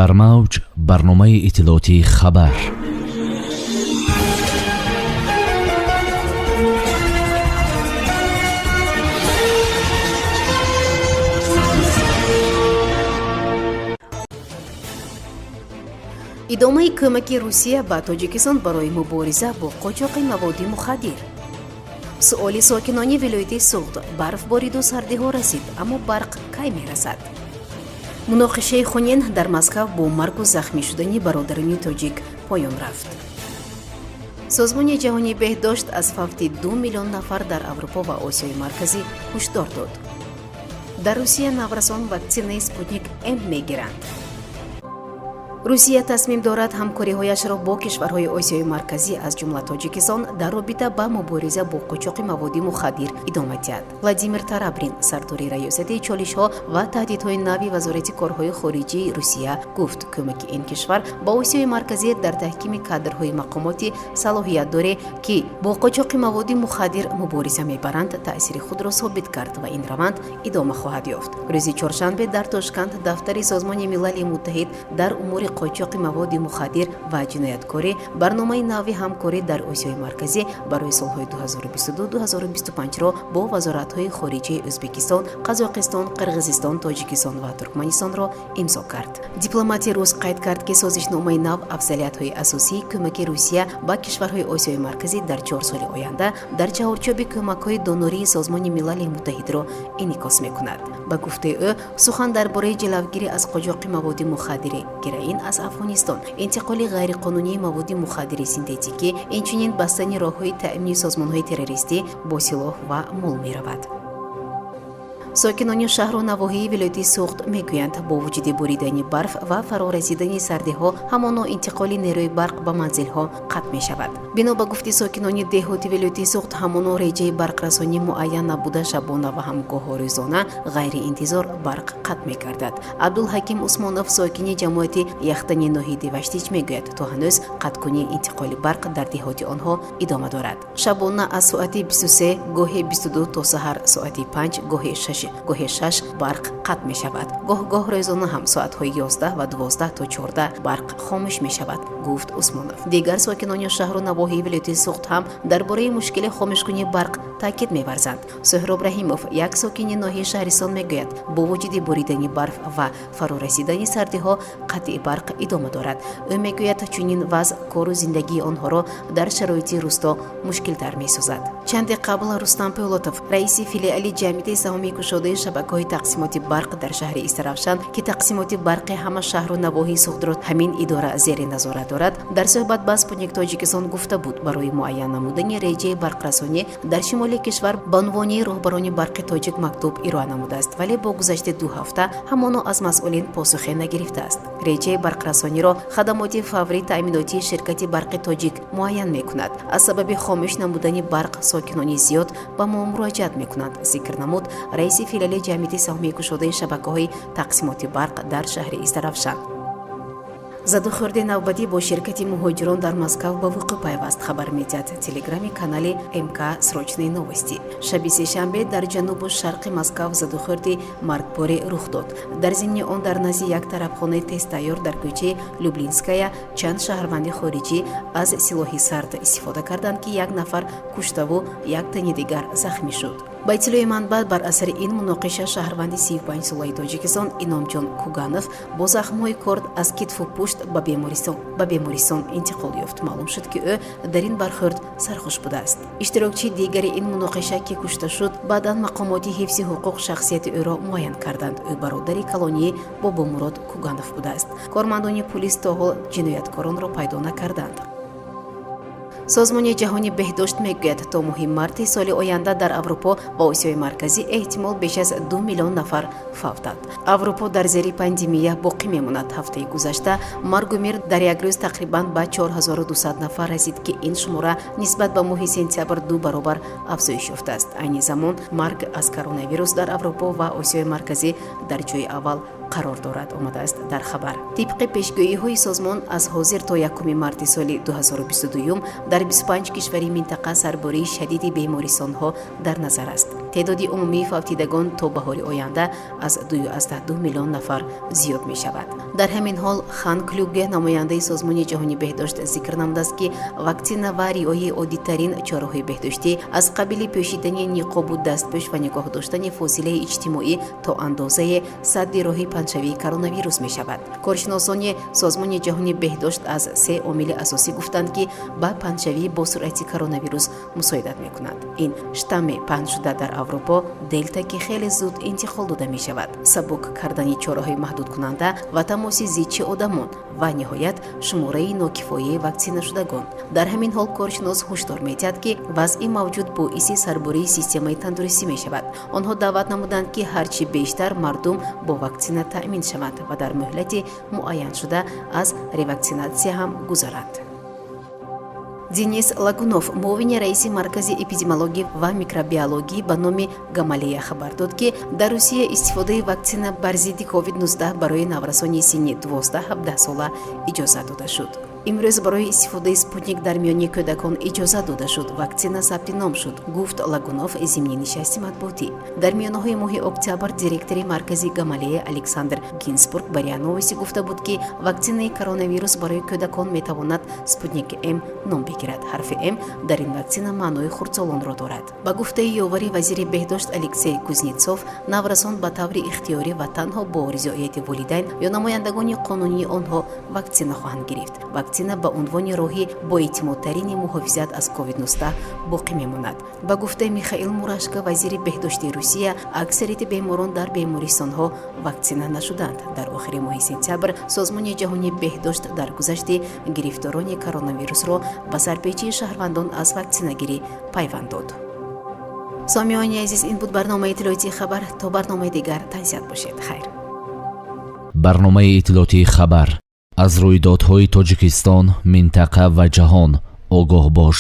Дар мавҷ барномаи иттилоотии «Хабар». Идомаи кӯмаки Русия ба Тоҷикистон барои мубориза бо қочоқи маводи мухаддир. Суоли сокинони вилояти Суғд: барф бориду сардиҳо расид, аммо барқ кай мерасад? Муноқишаи хунин дар Москав бо маргу захмӣ шудани бародарони тоҷик поён рафт. Созмони ҷаҳонии беҳдошт аз фавти 2 миллион нафар дар Аврупо ва Осиёи Марказӣ ҳушдор дод. Дар Русия наврасон ваксинаи «Спутник М» мегиранд. Русия тасмим дорад ҳамкориҳояшро бо кишварҳои Осиёи Марказӣ, аз ҷумла Тоҷикистон, дар робита ба мубориза бо қочоқи маводи мухаддир идома диҳад. Владимир Тарабрин, сардори раёсати чолишҳо ва таҳдидҳои нави Вазорати корҳои хориҷии Русия, гуфт, кӯмаки ин кишвар ба Осиёи Марказӣ дар таҳкими кадрҳои мақомоти салоҳиятдоре, ки бо қочоқи маводи мухаддир мубориза мебаранд, таъсири худро собит кард ва ин раванд идома хоҳад ёфт. Рӯзи чоршанбе дар Тошканд дафтари Созмони Милали Муттаҳид дар умури қочоқи маводи мухаддир ва ҷинояткорӣ барномаи нави ҳамкорӣ дар Осиёи Марказӣ барои солҳои 2022-2025-ро бо вазоратҳои хориҷии Ӯзбекистон, Қазоқистон, Қирғизистон, Тоҷикистон ва Туркманистонро имзо кард. Дипломати рус қайд кард, ки созишномаи нав афзалиятҳои асосии кӯмаки Русия ба кишварҳои Осиёи Марказӣ дар 4 соли оянда дар чаҳорчӯби кӯмакҳои донории Созмони Милали Муттаҳидро инъикос мекунад. Ба гуфтаи ӯ, сухан дар бораи ҷилавгирӣ аз қочоқи маводи мухаддири героин аз Афғонистон, интиқоли ғайриқонунии маводи мухаддири синтетикӣ, инчунин бастани роҳҳои таъмини созмонҳои террористӣ бо силоҳ ва мол меравад. Сокинони шаҳру навоҳии вилояти Суғд мегӯянд, бо вуҷуди боридани барф ва фарорасидани сардиҳо, ҳамоно интиқоли нерӯи барқ ба манзилҳо қатъ мешавад. Бино ба гуфти сокинони деҳоти вилояти Суғд, ҳамоно реҷаи барқрасонӣ муайян набуда, шабона ва ҳамгоҳо рӯзона ғайриинтизор барқ қатъ мегардад. Абдулҳаким Усмонов, сокини ҷамоати Яхтани ноҳияи Деваштич, мегӯяд, то ҳанӯз қатъкунии интиқоли барқ дар деҳоти онҳо идома дорад. Шабона аз соати 23, гоҳе 22 то саҳар соати 5, гоҳе 6 барқ қатъ мешавад. Гоҳ-гоҳ рӯзона ҳам соатҳои 11 ва 12 то 14 барқ хомӯш мешавад, гуфт Усмонов. Дигар сокинони шаҳру навоҳии вилояти Суғд ҳам дар бораи мушкили хомӯшкунии барқ таъкид меварзанд. Суҳроб Раҳимов, як сокини ноҳияи Шаҳристон, мегӯяд, бо вуҷуди боридани барф ва фарорасидани сардиҳо, қатъи барқ идома дорад. Ӯ мегӯяд, чунин вазъ кору зиндагии онҳоро дар шароити рӯсто мушкилтар месозад. Чанде қабл Рустам Пӯлотов, раиси филиали ҷамъияти саҳомии кушодаи шабакаҳои тақсимоти барқ дар шаҳри Истаравшан, ки тақсимоти барқи ҳама шаҳру навоҳии Суғдро ҳамин идора зери назорат дорад, дар суҳбат ба «Спутник Тоҷикистон» гуфта буд, барои муайян намудани реҷаи барқрасонӣ дар шимоли кишвар ба унвони роҳбарони «Барқи Тоҷик» мактуб ироа намудааст, вале бо гузашти 2 ҳафта ҳамоно аз масъулин посухе нагирифтааст. Реҷаи барқрасониро хадамоти фаврии таъминотии ширкати «Барқи Тоҷик» муайян мекунад. Аз сабаби хомӯш намудани барқ сокинони зиёд ба мо муроҷиат мекунанд, зикр намуд раиси филиали ҷамъияти саҳомии кушодаи шабакаҳои тақсимоти барқ дар шаҳри Истаравшан. Задухӯрди навбатӣ бо ширкати муҳоҷирон дар Москав ба вуқӯъ пайваст, хабар медиҳад телеграми канали МК «Срочные новости». Шаби сешанбе дар ҷанубу шарқи Москав задухӯрди маргборе рух дод. Дар зимни он дар назди як тарабхонаи тезтайёр дар кӯчаи Люблинская чанд шаҳрванди хориҷӣ аз силоҳи сард истифода карданд, ки як нафар куштаву як тани дигар захмӣ шуд. Ба иттилои манбаъ, бар асари ин муноқиша шаҳрванди 35-солаи Тоҷикистон Иnomҷон Куганов бо захмҳои корд аз китфу пушт ба бемористон интиқол ёфт. Маълум шуд, ки ӯ дар ин бархӯрд сархуш будааст. Иштирокчии дигари ин муноқиша, ки кушта шуд, баъдан мақомоти ҳифзи ҳуқуқ шахсияти ӯро муайян карданд. Ӯ бародари калонии Бобомурод Куганов будааст. Кормандони пулис то ҳол ҷинояткоронро пайдо накарданд. Созмони ҷаҳони беҳдошт мегӯяд, то моҳи марти соли оянда дар Аврупо ва Осиёи Марказӣ эҳтимол беш аз 2 миллион нафар фавтад. Аврупо дар зери пандемия боқӣ мемонад. Ҳафтаи гузашта маргу мир дар як рӯз тақрибан ба 4200 нафар расид, ки ин шумора нисбат ба моҳи сентябр ду баробар афзоиш ёфтааст. Айни замон марг аз коронавирус дар Аврупо ва Осиёи Марказӣ дар ҷои аввал қарор дорад, омадааст дар хабар. Тибқи пешгӯиҳои созмон, аз ҳозир то 1 марти соли 2022 дар 25 кишвари минтақа сарбории шадиди бемористонҳо дар назар аст. Теъдоди умумии фавтидагон то баҳори оянда аз 2,2 миллион нафар зиёд мешавад. Дар ҳамин ҳол Хан Клюге, намояндаи Созмони ҷаҳонии беҳдошт, зикр намудааст, ки ваксина ва риояи оддитарин чораҳои беҳдоштӣ аз қабили пӯшидани ниқобу дастпӯш ва нигоҳ доштани фосилаи иҷтимоӣ то андозае садди роҳи паҳншавии коронавирус мешавад. Коршиносони Созмони ҷаҳонии беҳдошт аз се омили асосӣ гуфтанд, ки ба паҳншавии босуръати коронавирус мусоидат мекунанд. Ин штамми паҳншуда дар Аврупо, Делта, ки хеле зуд интиқол дода мешавад, сабук кардани чораҳои маҳдудкунанда ва тамоси зичи одамон ва ниҳоят шумораи нокифояи ваксинашудагон. Дар ҳамин ҳол коршинос ҳушдор медиҳад, ки вазъи мавҷуд боиси сарбурии системаи тандурустӣ мешавад. Онҳо даъват намуданд, ки ҳарчи бештар мардум бо ваксина таъмин шаванд ва дар муҳлати муайяншуда аз реваксинатсия ҳам гузаранд. Денис Лагунов, муовини раиси Маркази эпидемиологӣ ва микробиологӣ ба номи Гамалея, хабар дод, ки дар Русия истифодаи ваксина бар зидди COVID-19 барои наврасони синни 12-17 сола иҷозат дода шуд. Имрӯз барои истифодаи «Спутник» дар миёни кӯдакон иҷозат дода шуд, ваксина сабти ном шуд, гуфт Лагунов зимни нишасти матбуотӣ. Дар миёнаҳои моҳи октябр директори Маркази Гамалея Александр Гинсбург ба РИА Новости гуфта буд, ки ваксинаи коронавирус барои кӯдакон метавонад «Спутник М» ном бигирад. Ҳарфи М дар ин ваксина маънои хурдсолонро дорад. Ба гуфтаи ёвари вазири беҳдошт Алексей Кузнецов, наврасон ба таври ихтиёрӣ ва танҳо бо ризоияти волидайн ё намояндагони қонунии онҳо ваксина хоҳанд гирифт. Ваксина ба унвони роҳи боэътимодтарини муҳофизат аз COVID-19 боқӣ мемонад. Ба гуфтаи Михаил Мурашко, вазири беҳдошти Русия, аксарияти беморон дар бемористонҳо ваксина нашуданд. Дар охири моҳи сентябр Созмони ҷаҳонии беҳдошт дар гузашти гирифторони коронавирусро ба сарпечии шаҳрвандон аз ваксинагирӣ пайванд дод. Сомиёни азиз, ин буд барномаи иттилоотии «Хабар». То барномаи дигар тансиҳат бошед, хайр. Барномаи иттилоотии «Хабар». Аз рӯйдодҳои Тоҷикистон, минтақа ва ҷаҳон огоҳ бош.